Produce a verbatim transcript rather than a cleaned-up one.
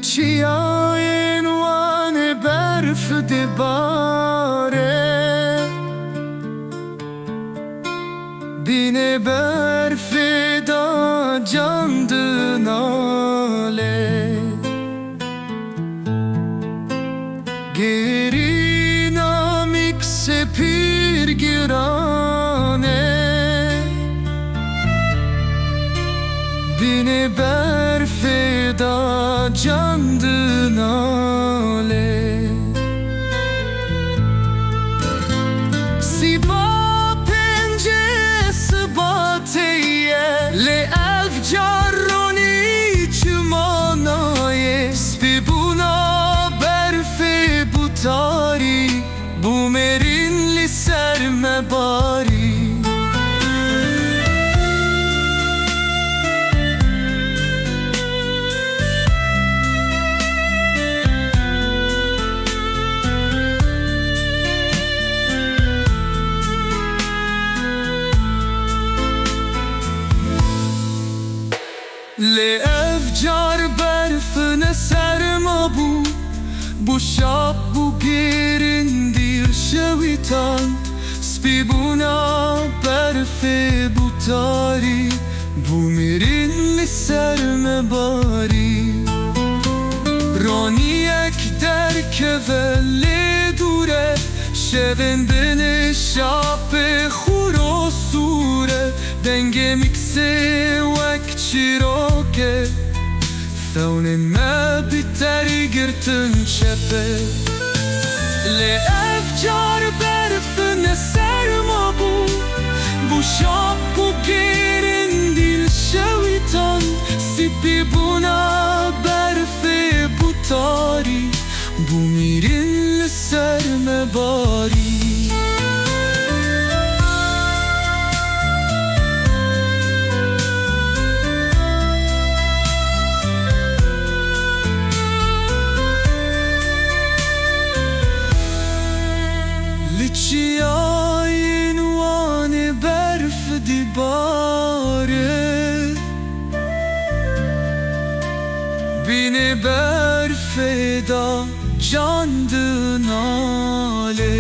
Çiyayên Wanê berf dibare, bînê berfê de can dinale. Gêrîna mîksê pîr giran e, bînê berfê de can dinale. Sîba pêncê Sibatê ye, lê ev car ronî çima nayê. Spîbûna berfê bû tarî, bûmêrîn li ser me barî. Lê ev car berf ne serma bû, bû şap, bû gêrindî li şewîtan. Spîbûna berfê bû tarî, bûmêrîn li ser me barî. Roniyek derkeve lê dûr e, şevên binê şapê xwuro sûr e. Dengê mîksê wek çîrok e, fewnên me bi terî girtin çep e. Lê ev car berf ne serma bû, bû şap, bû gêrindî li şewîtan. Spîbûna berfê bû tarî, bûmêrîn li ser me barî. Li çiyayên Wanê berf dibare, bînê berfê de can dinale.